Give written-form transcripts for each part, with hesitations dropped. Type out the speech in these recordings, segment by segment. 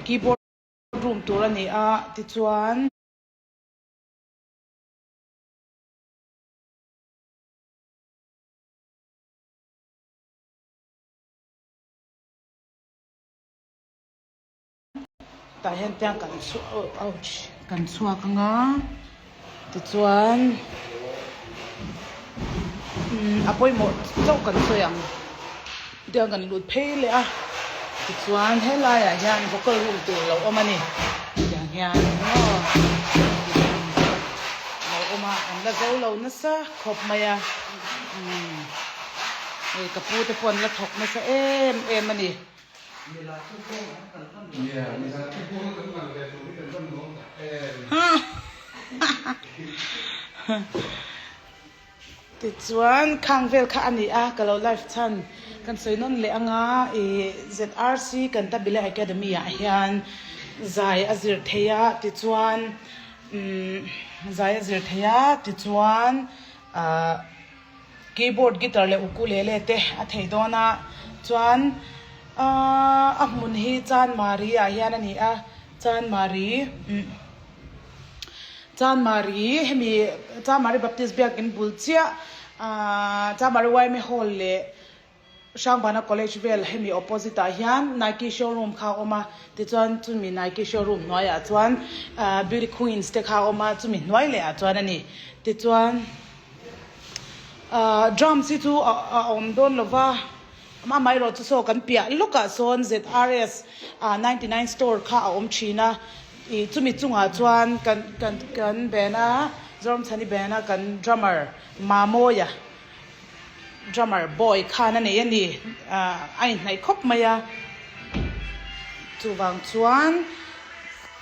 keyboard room tur a ni a tichuan. Tah hian tiang kan ouch kan chhuak anga tichuan a pawimawh chauh kan sawi ang tiang kan lut phei leh a tichuan helaiah hian vocal room tur a lo awm a ni tiang hian maw a lo awm a an la zo lo nasa khawp mai a hei ka pu te pawh an la thawk nasa em em a ni. Tichuan khang vel kha a ni a, ka lo live chhan kan sawi nawn leh anga ih ZRC Cantabile Academy ah hian zai a zir thei a, tichuan umm zai a zir thei a, tichuan ah. Keyboard, guitar leh ukulele te a theih dawn a, chuan aaa a hmun hi Chanmari ah hian a ni a, Chanmari umm Chanmari hemi Chanmari Baptist biakin bul chiah aaa Chanmari yma hall leh Hrangbana College vel hemi opposite ah hian Nike showroom kha a awm a, tichuan chumi Nike showroom hnuaiah chuan aaa Beauty Queens te kha a awm a, chumi hnuai leh ah chuan a ni, tichuan. Ahh drums hi chu a awm dawn lo va, amaherawh chu saw kan piah lawkah sawn ZRS ah 99 store kha a awm thin a, ih chumi chungah chuan kan kan kan band a Zoramchhani band a kan drummer Mamawia drummer boy khan a nei a ni, ah a inhnaih khawp mai a, chuvang chuan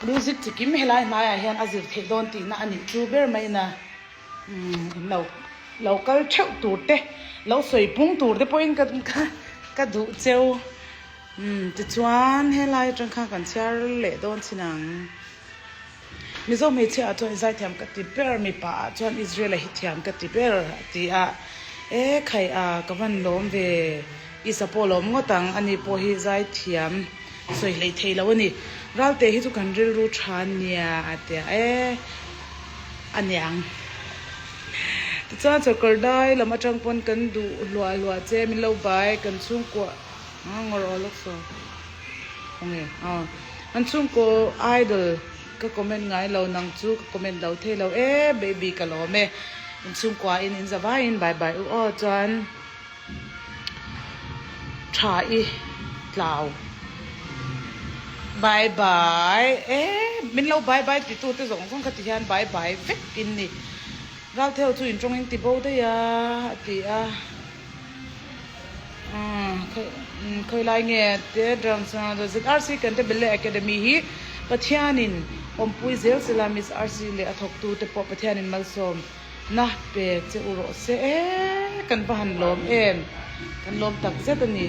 music chikim helai hnaiah hian a zir theih dawn tihna a nih chu ber mai na. Umm lo lo kal theuh tur te lo sawi pung tur te pawhin ka ka duh cheu umm tichuan helai atang khan kan chhiar leh dawn chin ang Mizo hmeichhia ah chuan i zaithiam ka ti ber mipa ah chuan Israel a hi thiam ka ti ber a ti a e khai a ka van lawm ve i sa pawh lawm ngawt ang ani pawh hi zaithiam sawi hleih theih loh a ni Ralte hi chu kan rilru tha nia a ti a e. A niang. Tichuan sawrkar dai lam atang pawn kan duh hluah hluah che min lo bai kan chhungkua a ngawr aw lawk saw khawnge aw an chhungkaw idol ka comment ngai lo nang chu ka comment lo thei lo e baby ka lawm e in chhungkua in in za vaiin bye bye u aw chuan tha i tlau bye bye e min lo bye bye ti tu te zawng zawng kha ti hian bye bye vek in ni Raltheu chu in tawng in ti bo daih a a ti a khawi lai nge te drums ZRC Cantabile Academy hi Pathianin awmpui zel sela Miss RC leh a thawktu te pawh Pathianin malsawm Na pe che u rawh se e, kan va han lawm em, kan lawm tak zet a ni.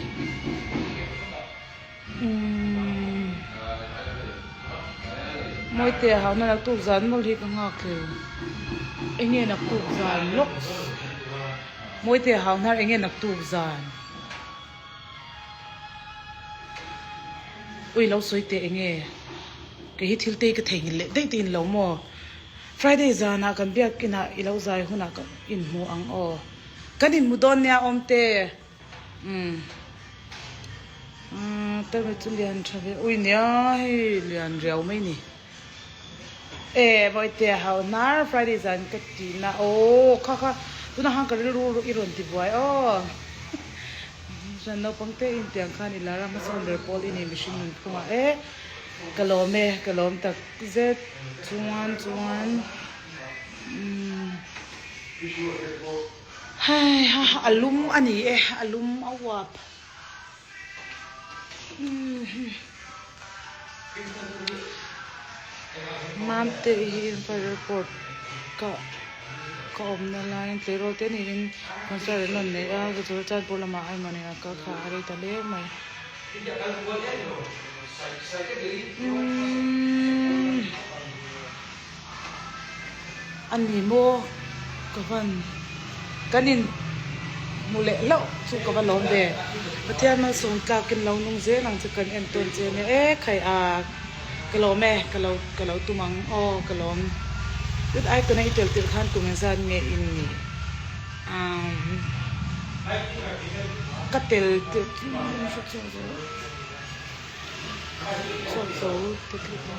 Umm Mawite a hau na naktuk zan mawlh hi ka nghak hlel, enge naktuk zan lawk, Mawite a hau hnar enge naktuk zan. Ui lo sawi teh enge, kei hi thil te hi ka theihnghilh leh daih te in lo maw. Friday zanah kan biakinah i lo zai hunah ka inhmu ang aw. Kan inhmu dawn nia awmte. Umm. Umm tawmi chu lian tha ve. Ui nia hei lian riau mai ni. E Bawihte hau hnar Friday zan ka ti na aw kha kha tunah khan ka rilru i rawn ti buai aw. Chuan naupang te in tiang khan i lar a hmasawn ber pawl i ni mihring nunphungah e. Ka lawm e, ka lawm tak zet chuan chuan umm hei ha a lum a ni e a lum a uap umm Mamte hi fire report ka ka awmna laiin tleirawl te niin concert an rawn nei a ka chu chandpur lamah a emaw ni a ka kha a rei ta hle mai. Umm a ni maw ka van kan in hmu leh hlauh chu ka va lawm ve Pathian malsawm tlakin lo nung zel ang che kan en tawn che ania e khai a. Ka lawm e, ka lo ka lo tum ang aw ka lawm. Youth Icon a i tel tirh khan kum engzat nge in nih? Umm ka tel tirh chu hre chhuak zo chhuak zo ta tlat a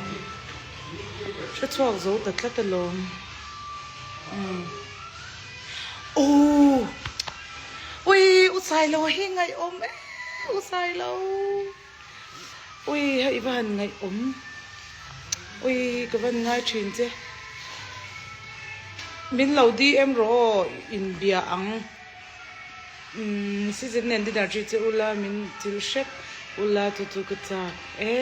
hre chhuak zo ta tlat alawm umm aww ui u Sailo hi ngaihawm em u Sailo. Ui hei i va han ngaih awm ui ka van ngai thin che min lo DM rawh aw inbia ang umm season nen dinner chi che ula min chil hrep ula chu chu ka chak e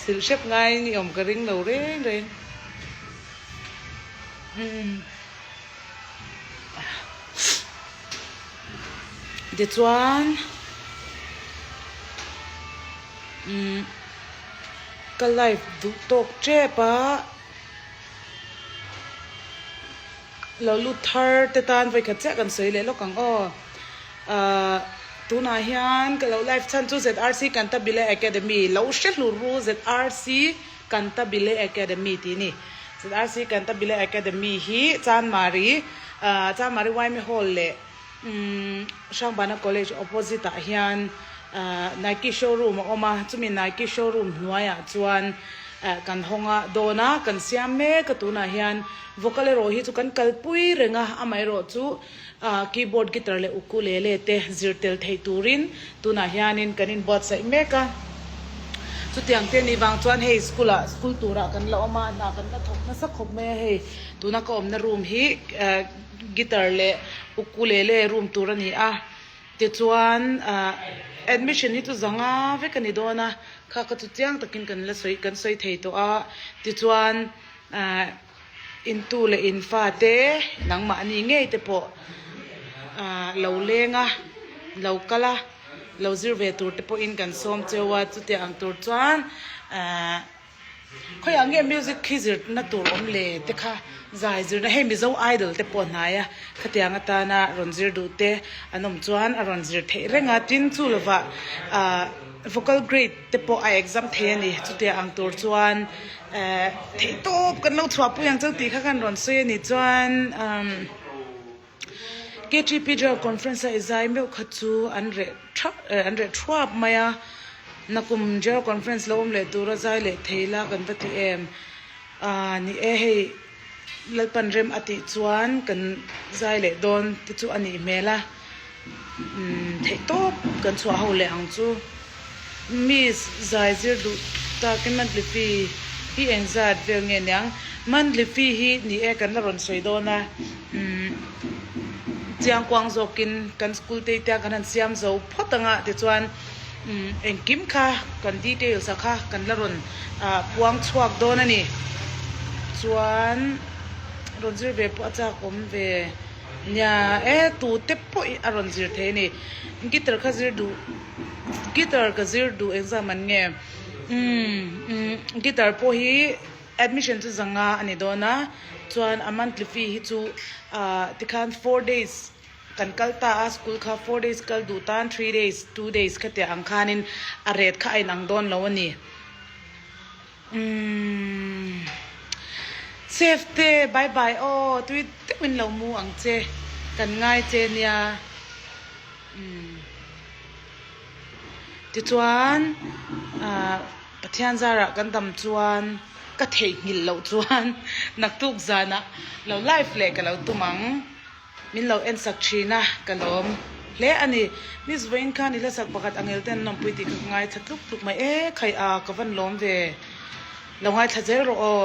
chil hrep ngai ni awm ka ring lo reng reng umm. Tichuan umm ka live duh tawk tep a, lo lut thar te tan vawikhat chiah kan sawi leh lawk ang aw. Ahh tunah hian ka lo live chhan chu ZRC Cantabile Academy lo hre hlur ru ZRC Cantabile Academy tih a ni. ZRC Cantabile Academy hi Chanmari ahh Chanmari Yma Hall leh umm Hrangbana College opposite ah hian ahh Nike showroom a awm a, chumi Nike showroom hnuaiah chuan eh kan hawng a dawn a, kan siam mek a tunah hian vocal erawh hi chu kan kalpui reng a, amaherawh chu ah keyboard, guitar leh ukulele te zir tel theih turin tunah hianin kan inbuatsaih mek a. Chutiang te nih vang chuan hei school ah school turah kan la awm a, hna kan la thawk nasa khawp mai a hei tuna ka awmna room hi eh guitar leh ukulele room tur a ni a, tichuan ah admission hi chu zanga vek a ni dawn a, kha kha chu chiang takin kan la sawi kan sawi thei tawh a, tichuan ah. Intu leh infa te nangmahni ngei te pawh ah lo leng a, lo kal a, lo zir ve tur te pawhin kan sawm cheu a, chutiang ang tur chuan ah khawiah nge music khi zirna tur awm le te kha zai zirna hei Mizo Idol te pawh hnai a, khatiang atana rawn zir duh te an awm chuan a rawn zir theih reng a, tin chu lovah ah vocal grade te pawh a exam thei a ni, chutiang ang tur chuan. Eh theih tawp kan lo chhuah pui ang chauh tih kha kan rawn sawi a ni chuan umm KTP General Conference a i zai meuh kha chu an reh thap eh an reh thuap mai a, nakum General Conference lo awm leh tura zai leh thei la kan va ti em ah ni e hei Lalpan rem a tih chuan kan zai leh dawn te chu a nih hmel a umm theih tawp kan chhuah ho leh ang chu. Miss zai zir duh takin monthly fee hi eng zat vel nge niang? Monthly fee hi ni e kan la rawn sawi dawn a umm chiangkuang zawkin kan school te te kan han siam zo phawt anga tichuan umm engkim kha kan details a kha kan la rawn ah puang chhuak dawn a ni. Chuan rawn zir ve pawh a chak awm ve nia e tute pawh a rawn zir thei a ni. Guitar kha zir duh. Guitar ka zir duh engzah man nge umm guitar pawh hi admission chu zanga a ni dawn a chuan a monthly fee hi chu ah tikhan four days kan kal ta a school kha four days kal duh tan three days two days khatiang ang khanin a rate kha a inang dawn lo a ni umm safe te bye bye aw tui deuhin lo mu ang che kan ngai che nia. Umm tichuan ah Pathian zarah kan dam chuan ka theihnghilh loh chuan naktuk zanah lo live leh ka lo tum ang min lo en sak thin a ka lawm hle a ni. Miss vawiin khan i la sak pakhat angel ten an awmpui tih kha ka ngaithla tluk tluk mai e khai a ka van lawm ve lo ngaithla zel rawh aw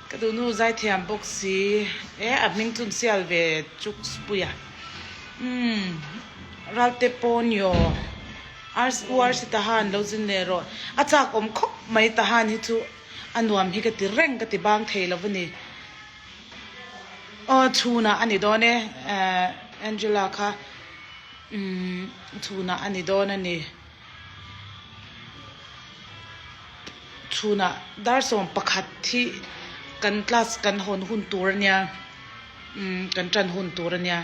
ka duhnu zaithiam bawk si e a hming chun sial ve chuk puia. Umm Ralte Pawnio URC Tahan lo zin leh rawh. A chak awm khawp mai Tahan hi chu a nuam hi ka ti reng ka ti bang thei lo a ni. Aw chhunah a ni dawn e Angela kha umm chhunah a ni dawn a ni. Chhunah dar 11 hi kan class kan hawn hun tur a nia. Umm kan tan hun tur a nia.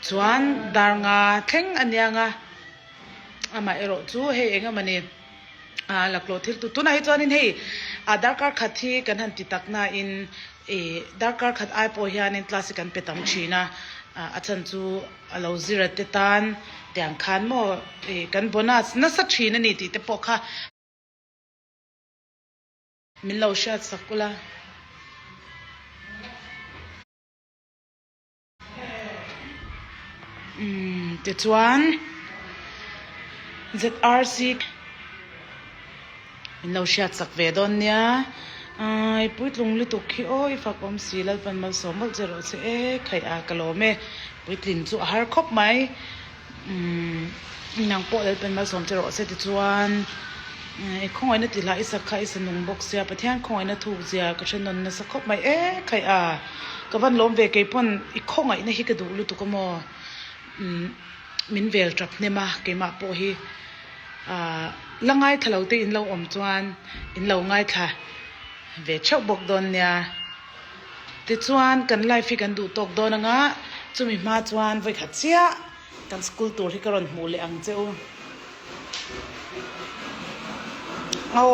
Chuan dar nga thleng a nia nga. Amah erawh chu hei eng emaw ni. A laklawh thil tu tunah hi chuanin hei a darkar khat hi kan han ti tak nain ih darkar khat ai pawh hianin class hi kan pe tam thin a, a chhan chu a lo zira te tan tiang khan maw ih kan bonus nasa thin a ni tih te pawh kha min lo hriat sak ula. Umm tichuan ZRC min lo hriat sak ve dawn nia ai puitlung lutuk hi aw i fak awm si Lalpan malsawm mawlh che rawh se e khaih a ka lawm e puitlin chu a har khawp mai. Umm nang pawh Lalpan malsawm che rawh se tichuan i khawngaihna ti hlah i sak kha i sa nung bawk sia Pathian khawngaihna thuk zia ka hre nawn nasa khawp mai e khaih a ka van lawm ve kei pawn i khawngaihna hi ka duh lutuk a maw umm min vel tap hnem a keimah pawh hi ah la ngaithla lo te in lo awm chuan in lo ngaithla ve theuh bawk dawn nia. Tichuan kan life hi kan duh tawk dawn anga chumi hma chuan vawikhat chiah kan school tur hi ka rawn hmuh leh ang che u. Aw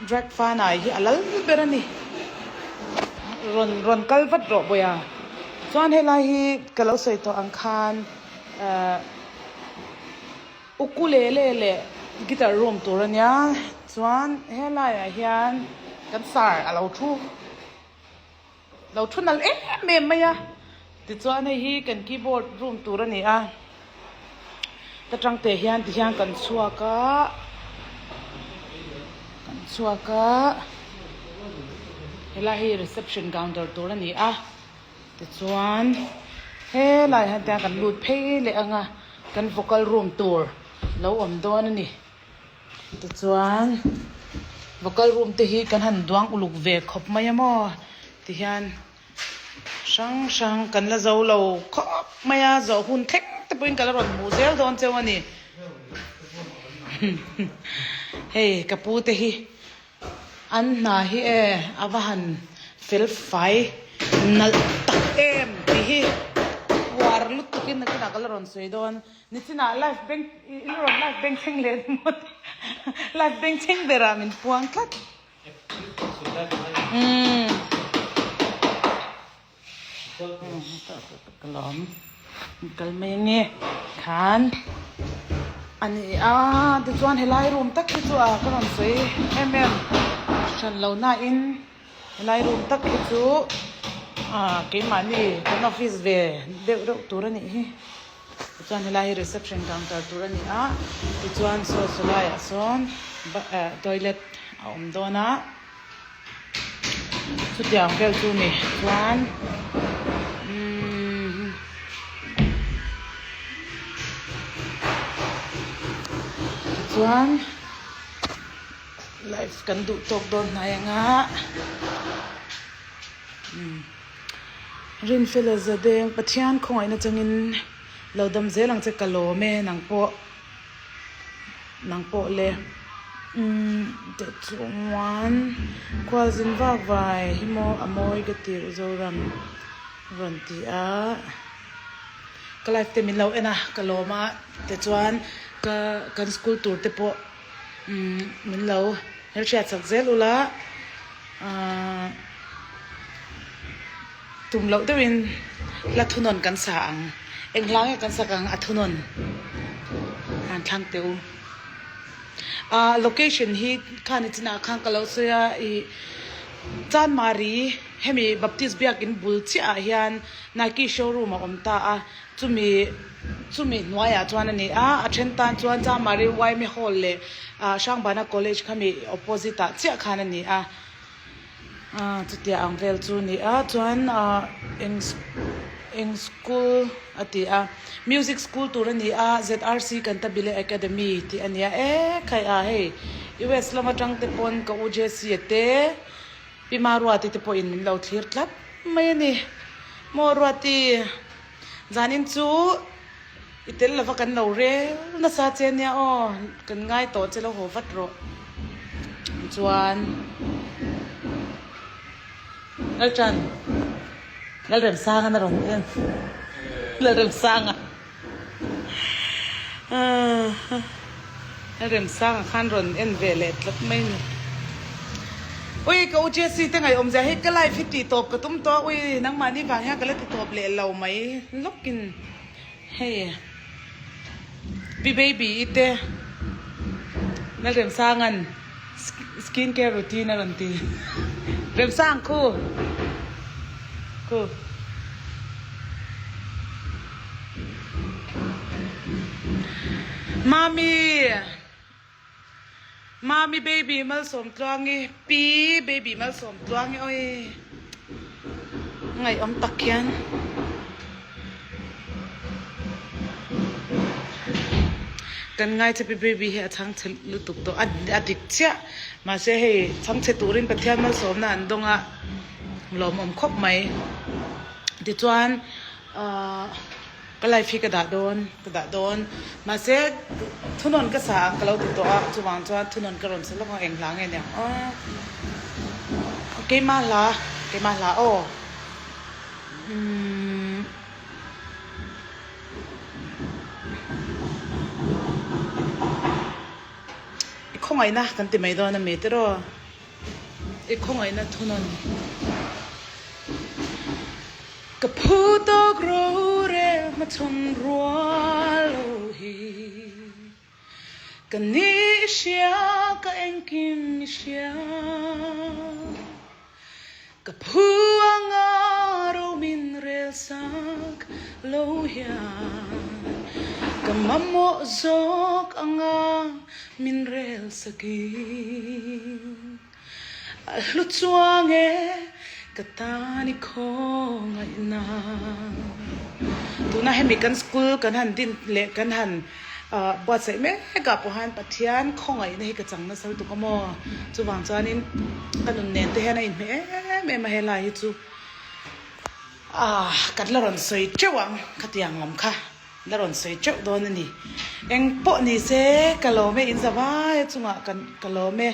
drag fanai hi a lal ber a ni. Rawn rawn kal vat rawh bawiha. Chuan helai hi ka lo sawi tawh ang khan ahh. Ukulele leh guitar room tur a nia chuan helaiah hian kan sar a lo thu lo thu nalh em em mai a tichuan hei hi kan keyboard room tur a ni a ta tang te hian ti hian kan chhuak a kan chhuak a helai hi reception counter tur a ni a. Tichuan helai hian tiang kan lut phei leh ang a, kan vocal room tur lo awm dawn a ni. Tichuan vocal room te hi kan han duang uluk ve khawp mai a maw tihian hrang hrang kan la zo lo khawp mai a, zawh hun thleng te pawhin ka la rawn hmuh zel dawn cheu a ni. Hei ka pu te hi. An hna hi e a va han fel fai nalh tak em tih hi uar lutuk in nakinah ka la rawn sawi dawn. Nichinah live beng i la rawn live beng thleng leh ni maw tih live beng thleng berah min puang tlat. Umm. Ka lawm kal mai ange khan a ni a tichuan helai room tak hi chu a ka rawn sawi em em hran lo na in helai room tak hi chu ah keimahni kan office ve deuh reuh tur a nih hi tichuan helai hi reception counter tur a ni a tichuan saw saw laiah sawn toilet a awm dawn a. Chutiang vel chu ni chuan umm tichuan live kan duh tawk dawn hnai anga umm Rinfela Zadeng Pathian khawngaihna changin lo dam zel ang che ka lawm e nang pawh. Nang pawh le umm teh chuan khualzin vak vai hi maw a mawi ka ti u Zoram rawn ti a ka life te min lo en a ka lawm a tichuan ka kan school tur te pawh umm min lo hmelhriat chak zel ula ahh tum loh deuhin hla thunawn kan sa ang eng hla nge kan sak ang a thunawn han thlang teh u ah location hi khani chinah khan ka lo sawi a ih Chanmari hemi Baptist biakin bul chiah ah hian Nike showroom a awm ta a chumi chumi hnuaiah chuan a ni a a then tan chuan Chanmari Yma hall leh ah Hrangbana college khami opposite ah chiah khan a ni a. Ah chutia ang vel chu a ni a chuan ah eng eng school a ti a music school tur a ni a ZRC Cantabile Academy tih a ni a e khai a hei US lam atang te pawn ka u Jessie a te Pi Maruati te pawhin min lo thlir tlat mai a ni maw Ruati zanin chu i tel lova kan lo rel nasa che nia aw kan ngai tawh che lo haw vat rawh chuan Laltan Lalremsanga na rawn en Lalremsanga. Remsanga khan rawn en ve leh tlat mai ni. Ui ka u Jessie te ngaihawm zia hei ka live hi tih tawp ka tum tawh a ui nangmahni vang hian ka la ti tawp leh lo mai lawkin hei Pi Baby i te Lalremsanga'n skin care routine a rawn ti Remsang khu khu. Mami Mami baby Malsawmtluangi Pi baby Malsawmtluangi awii ngaihawm tak hian kan ngaithla pi baby hi a chhang chhe lutuk tawh a a dik chiah mahse hei chhang chhe turin Pathian malsawmna an dawng a lawmawm khawp mai tichuan Ahh ka life hi ka dah dawn ka dah dawn mahse thunawn ka sa ang ka lo ti tawh a chuvang chuan thunawn ka rawn sa lawk ang eng hla nge niang aw keimah hla keimah hla aw umm i khawngaihna kan ti mai dawn a mi tiraw. I khawngaihna thunawn ka phu tawk rorel hmachhawn rual lo hi ka ni i hria ka engkim i hria ka phu anga ro min rel sak lo hian ka mamawh zawk anga Min rel sakin a hlu chuang e, ka tan i khawngaihna. Tuna hemi kan school kan han din leh kan han buatsaih mek ah pawh hian Pathian khawngaihna hi ka chang nasa lutuk a maw? Chuvang chuanin ka nun nen te hian a inhmeh em em a helai hi chu ah kan la rawn sawi teuh ang khatiang lam kha. La rawn sawi teuh dawn a ni. Eng pawh ni se ka lawm e, in zavai a chungah kan ka lawm e.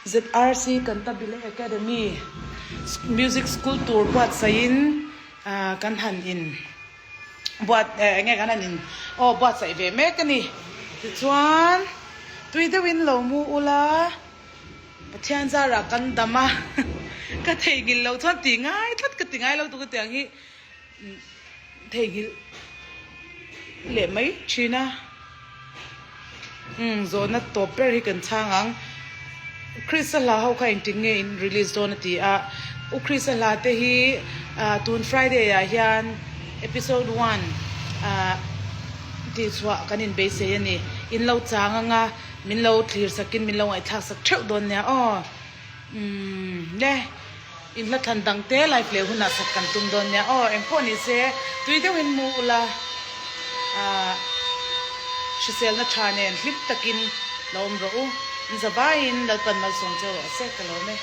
ZRC Cantabile Academy Music School tur buatsaihin kan han in buat eng nge kan han in aw buatsaih ve mek a ni. Tichuan tui deuhin lo mu ula Pathian zarah kan dam a, ka theihnghilh loh chuan ti ngai tlat ka ti ngai lo tuk hetiang hi. Theihnghilh leh mai thin a, umm zawhna tawp ber hi kan chhang ang. Krista hla ho kha engtin nge in release dawn a ti a, U Krista hla te hi tun Friday ah hian episode one ah tihchhuah kan inbeisei a ni. In lo chang anga min lo thlir sakin min lo ngaihthlak sak theuh dawn nia aw. Umm le. In hla thlan dang te live leh hunah sak kan tum dawn nia aw engpawh ni se tui deuhin mu ula ah hriselna tha nen hlim takin lo awm rawh u in zavaiin Lalpan malsawm cheu rawh se ka lawm e.